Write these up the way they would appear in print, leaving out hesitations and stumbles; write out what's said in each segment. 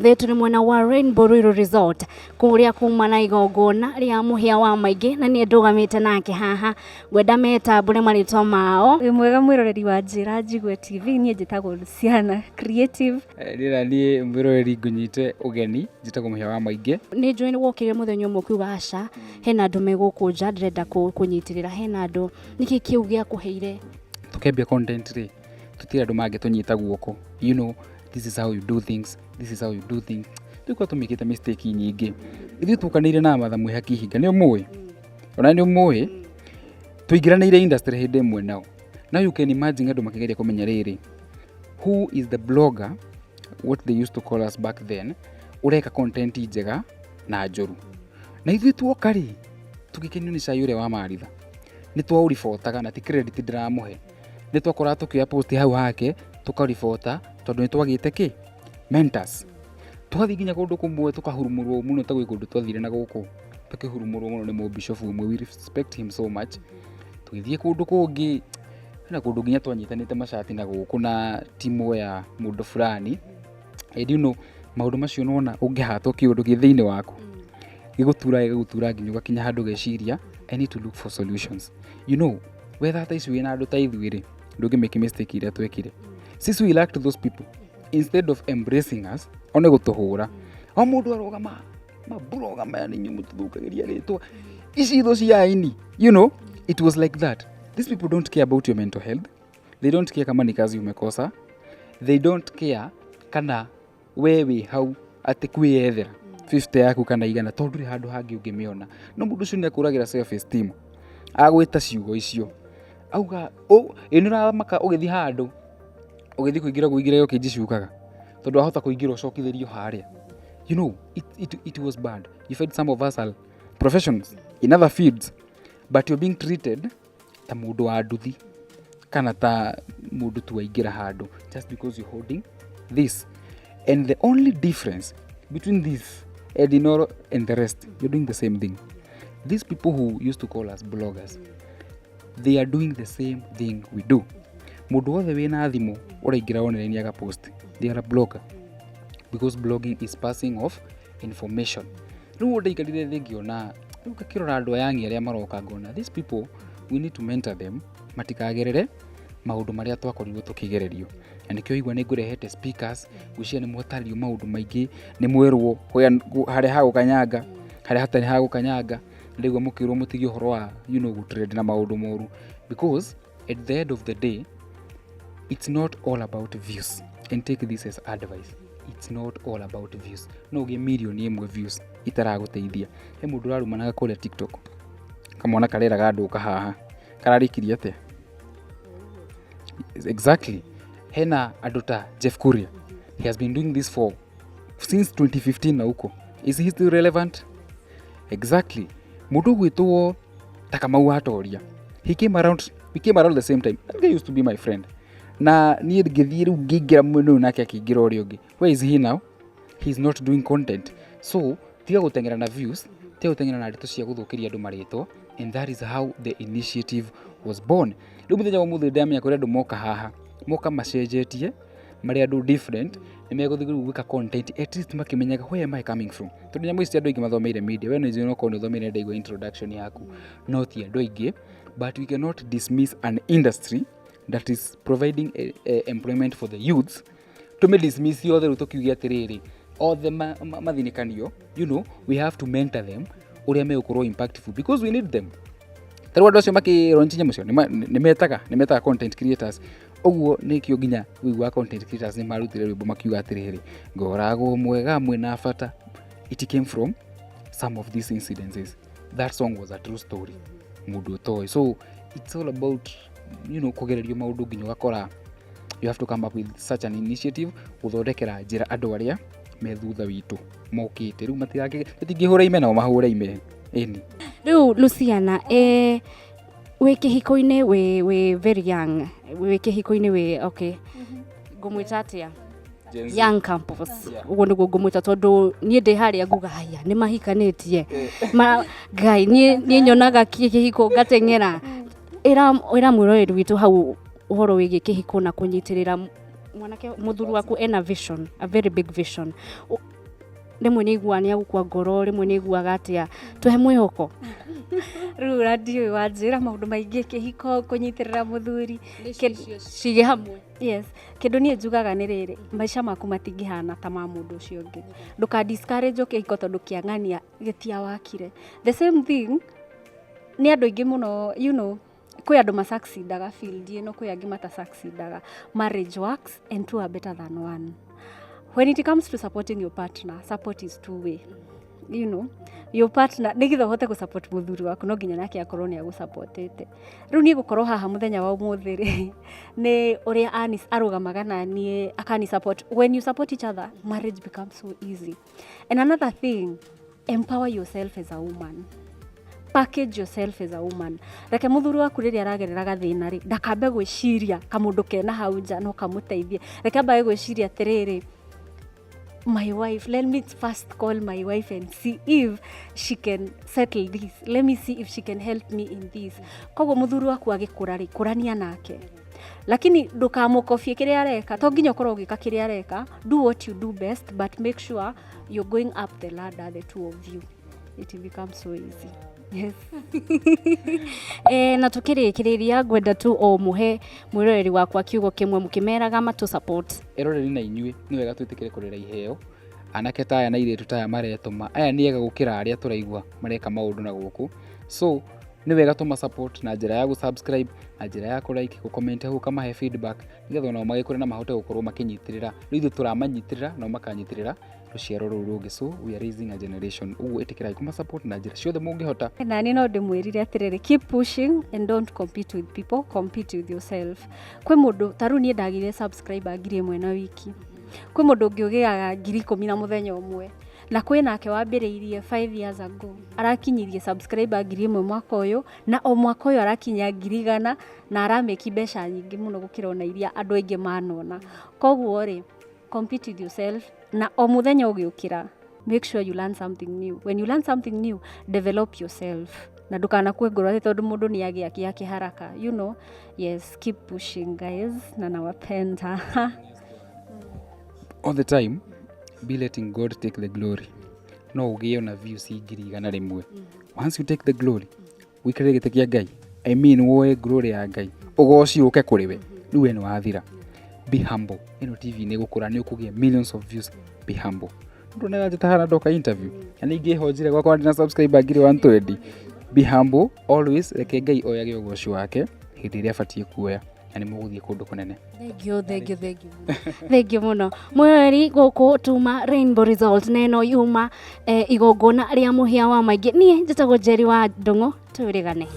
Ũmũthĩ tũrĩ mwena wa Rainbow Ruiru Resort kũrĩa kuma na igongona rĩa mũhĩa wa maingĩ, na niĩ ndũgamĩte nake haha, ngwenda metambũre marĩtwa mao. Wĩ mwega mwĩroreri wa Njĩra Njigue TV, niĩ njĩtagwo Luciana Creative. Rĩra niĩ mwĩroreri ngũnyite ũgeni, njĩtagwo Mũhĩa wa Maingĩ. Nĩ njũĩ nĩ wokire mũthenya ũmwe ũkiuga aca, hena andũ me gũkũ nja ndĩrenda kũnyitĩrĩra, hena andũ, nĩkĩ kĩu gĩakũheire? Tũkĩambia content rĩ, tũtirĩ andũ mangĩtũnyita guoko, this is how you do things, this is how you do things. Tũkorwo tũmĩkĩte mistake nyingĩ. Ithuĩ tũkanĩire na Martha Mwĩhaki Ihinga, nĩ ũmũĩ? Ona nĩ ũmũĩ? Tũingĩranĩire industry hĩndĩ ĩmwe nao. Now you can imagine andũ makĩgeria kũmenya rĩrĩ, who is the blogger, what they used to call us back then, ũreka content njega na njũru. Na ithuĩ tuoka rĩ, tũgĩkenio nĩ cai ũrĩa wa Maritha. Nĩ twaũribotaga na ti credit ndĩramũhe. Nĩ twakoraga tũkĩoya post hau hake, tũkaribota tondũ nĩ twagĩte kĩ? Mentors. Twathiĩ nginya kũndũ kũmwe tũkahurumũrwo mũno, ta gwĩ kũndũ twathire na gũkũ tũkĩhurumũrwo mũno nĩ mũbishofu ũmwe, we respect him so much. Tũgĩthiĩ kũndũ kũngĩ, hena kũndũ nginya twanyitanĩte macati na gũkũ na timu ya mũndũ fulani. And maũndũ macio nĩwona ũngĩhatwo kĩũndũ gĩ thĩinĩ waku, gĩgũtura gĩgũtura nginya ũgakinya handũ ũgeciria, I need to look for solutions. Wetha ta ici wĩna andũ ta ithuĩ rĩ, ndũngĩ make mistake iria twekire. Since we lacked those people, instead of embracing us, one gũtũhũra. O mũndũ arũgama, maburoga maya nĩ inyuĩ mũtũthũkagĩria rĩtwa. Ici thũ cia aini. It was like that. These people don't care about your mental health. They don't care kama ni kazi umekosa. They don't care kana we wĩ hau atĩ kwĩyethera 50 yaku kana 100, tondũ ndũrĩ handũ hangĩ ũngĩmĩona. No mũndũ ũcio nĩ akũragĩra self esteem. Agwĩta ciugo icio. Auga, ĩ nĩ ũramaka ũgĩthiĩ handũ, ũgĩthiĩ kũingĩra kũingĩra gĩko ciũkaga. Tondũ wahota kũingĩra ũcokithĩrio harĩa. It was bad. You find some of us are professionals in other fields, but you're being treated ta mũndũ wa nduthi kana ta mũndũ tu waingĩra handũ just because you're holding this. And the only difference between this and Inoro and the rest, you're doing the same thing. These people who used to call us bloggers, they are doing the same thing we do. Mũndũ wothe wĩna thimũ ũraingĩra online agapost, they are a blogger, because blogging is passing of information. Rĩu ndaikarire thĩ ngĩona, rĩu ngakĩrora andũ aya angĩ arĩa maroka ngona, these people, we need to mentor them, matikagerere maũndũ marĩa twakorirwo tũkĩgererio. Na nĩkĩo igua nĩ ngũrehete speakers, ngwĩciria nĩ mwatarĩrio maũndũ maingĩ, nĩ mwerwo harĩa hagũkanyanga, harĩa hatarĩ hagũkanyanga, ndaigua mũkĩrwo mũtige ũhoro wa gũtrend na maũndũ moru, because at the end of the day it's not all about views. And take this as advice, it's not all about views. No ũgĩe 1 million views itaragũteithia. He mũndũ ũrarumanaga kũrĩa TikTok, kamwana kareraga andũ haha, kararĩkirie atĩa? Exactly. Hena andũ ta Jeff Kuria, he has been doing this for since 2015 na huko, is he still relevant? Exactly. Mũndũ ũgwĩtwo ta Kamau Watoria, he came around, we came around the same time. That guy used to be my friend, na niĩ ngĩthiĩ rĩu ngĩingĩra mwena ũyũ nake akĩingĩra ũrĩa ũngĩ. Where is he now? He is not doing content. So tiga gũteng'era na views, tiga gũteng'era na ndeto cia gũthũkĩria andũ marĩtwa. And that is how the initiative was born. Rĩu mũthenya wa ũmũthĩ ndamenya kũrĩ andũ moka haha, moka macenjetie marĩ andũ different, nĩ megũthiĩ rĩu gwĩka content at least makĩmenyaga where am I coming from, tondũ nyamũ ici ti andũ aingĩ mathomeire media. We nĩ okorwo nĩ ũthomeire, ndaigua introduction yaku, no ti andũ aingĩ. But we cannot dismiss an industry that is providing a employment for the youths. Tũmĩ dismiss yothe rĩu tũkiuge atĩrĩrĩ, othe mathinĩkanio. We have to mentor them ũrĩa megũkorwo impactful, because we need them. Ta rĩu andũ acio makĩlaunch nyamũ cio nĩ metaga content creators. Ũguo nĩkĩo nginya wĩiguaga content creators nĩ marutire rwĩmbo makiuga atĩrĩrĩ, ngoragwo mwega mwĩna bata. It came from some of these incidences. That song was a true story mũndũ ũtoĩ. So it's all about kũgererio maũndũ nginya ũgakora you have to come up with such an initiative gũthondekera njĩra andũ arĩa me thutha witũ mokĩte rĩu matigakĩ tũtingĩhũra ime nao mahũre ime ĩni. Rĩu Luciana, wĩ kĩhiko-inĩ, wĩ very young, wĩ kĩhiko-inĩ, wĩ okay, ngũmwĩta atĩa? Gen Z. Young couples. Ũguo nĩguo ngũmwĩta, tondũ niĩ ndĩ harĩa nguga haya nĩ mahikanĩtie ma ngai, niĩ nyonaga kĩhiko ngateng'era. Ĩra mwĩroreri witũ hau ũhoro wĩgiĩ kĩhiko na kũnyitĩrĩra mwanake, mũthuri waku ena vision, a very big vision. Rĩmwe nĩ aiguaga nĩ agũkua ngoro, rĩmwe nĩ aiguaga atĩa. Tũhe mwĩhoko. Rĩu ũrandiũĩ wanjĩra maũndũ maingĩ, kĩhiko, kũnyitĩrĩra mũthuri. Cige hamwe. Yes, kĩndũ niĩ njugaga nĩ rĩrĩ, maica maku matingĩhana ta ma mũndũ ũcio ũngĩ. Ndũka discourage kĩhiko tondũ kĩang'ania gĩtiawakire. The same thing nĩ andũ aingĩ mũno, kwĩ andũ masucceedaga field ĩno, kwĩ angĩ matasucceedaga. Marriage works and two are better than one. When it comes to supporting your partner, support is two way. Your partner, nĩgetha ũhote gũsupport mũthuri waku, no nginya nake akorwo nĩ agũsupportĩte. Rĩu niĩ gũkorwo haha mũthenya wa ũmũthĩ rĩ, nĩ ũrĩa Anis arũgamaga na niĩ akani support. When you support each other, marriage becomes so easy. And another thing, empower yourself as a woman. Package yourself as a woman. Reke mũthuri waku rĩrĩa aragerera gathĩna rĩ, ndakambe gwĩciria kamũndũ kena hau nja no kamũteithie. Reke ambage gwĩciria atĩrĩrĩ, my wife, let me first call my wife and see if she can settle this. Let me see if she can help me in this. Koguo mũthuri waku agĩkũra rĩ, kũrania nake. Lakini ndũkamũkobie kĩrĩa areka, to nginya ũkorwo ũgĩka kĩrĩa areka. Do what you do best, but make sure you're going up the ladder, the two of you. It becomes so easy. Yes. Na tukĩrĩkĩrĩria, ngwenda tu o mũhe mwĩroreri wakwa kiugo kĩmwe mũkĩmeraga matũ support. Eroreri na inyuĩ, nĩ wega twĩtĩkĩre kũrera iheo. Anake ta aya na airĩtu ta aya maretũma aya nĩ ega gũkĩra arĩa tũraigua mareka maũndũ na gũkũ. So nĩ wega tũma support na njĩra ya gũ-subscribe, na njĩra ya kũ-like, gũ-comment hau, ũkamahe feedback, nĩgetha onao magĩkũre na mahote gũkorwo makĩnyitĩrĩra. Rĩu ithuĩ tũramanyitĩrĩra, nao makanyitĩrĩra rũciaro rũu rũngĩ. So we are raising a generation. Ũguo ĩtĩkĩrai kũma support na njĩra ciothe mũngĩhota. Na niĩ no ndĩmwĩrire atĩrĩrĩ, keep pushing and don't compete with people, compete with yourself. Kwĩ mũndũ ta rĩu niĩ ndagĩire subscriber 1000 na wiki, kwĩ mũndũ ũngĩ ũgĩaga 10,000 na mũthenya ũmwe, na kwĩ nake wambĩrĩirie 5 years ago arakinyirie subscriber 1000 mwaka ũyũ, na o mwaka ũyũ arakinya 100,000 na aramĩki mbeca nyingĩ mũno gũkĩra ona iria andũ aingĩ manona. Koguo rĩ, compete with yourself, na o mũthenya ũgĩũkĩra, make sure you learn something new. When you learn something new, develop yourself, na ndũkanakue ngoro atĩ tondũ mũndũ nĩ agĩa gĩake haraka. Yes, keep pushing, guys, na nawapenda. All the time be letting God take the glory. No ũgĩe na views 100,000, once you take the glory, ũikarĩre gĩtĩ kĩa Ngai, I mean, woe glory ya Ngai, ũgoci ũke kũrĩ we, rĩu we nĩ wathira. Be humble. Ĩno TV nĩ gũkũra, nĩ ũkũgĩa millions of views. Be humble. Ndonaga njĩta hana ndoka interview na ningĩ honjire gwakwa ndina subscriber 120,000. Be humble always. Reke Ngai oyage ũgoci wake hĩndĩ ĩrĩa abatiĩ kuoya, na nĩ mũgũthiĩ kũndũ kũnene. Thengio, thengio, thengio, thengio mũno mwĩrori. Gũkũ tuma Rainbow Result na ĩno yuma igongona rĩa mũhĩa wa maingĩ. Niĩ njĩtagwo Njeri wa Ndũng'ũ, twĩrĩgane.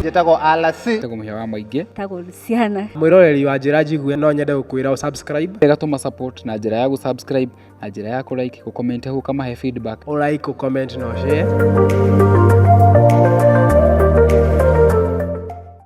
Njĩtagwo RC. Tagwo mũhĩa wa maingĩ. Tagwo Ciana. Mwĩroreri wa Njĩra Njigue, no nyende gũkwĩra ũ subscribe. Wega tũma support na njĩra ya gũ-subscribe, na njĩra ya kũ-like, gũ-comment hau, ũkamahe feedback. Ũ like, ũ comment na ũ share.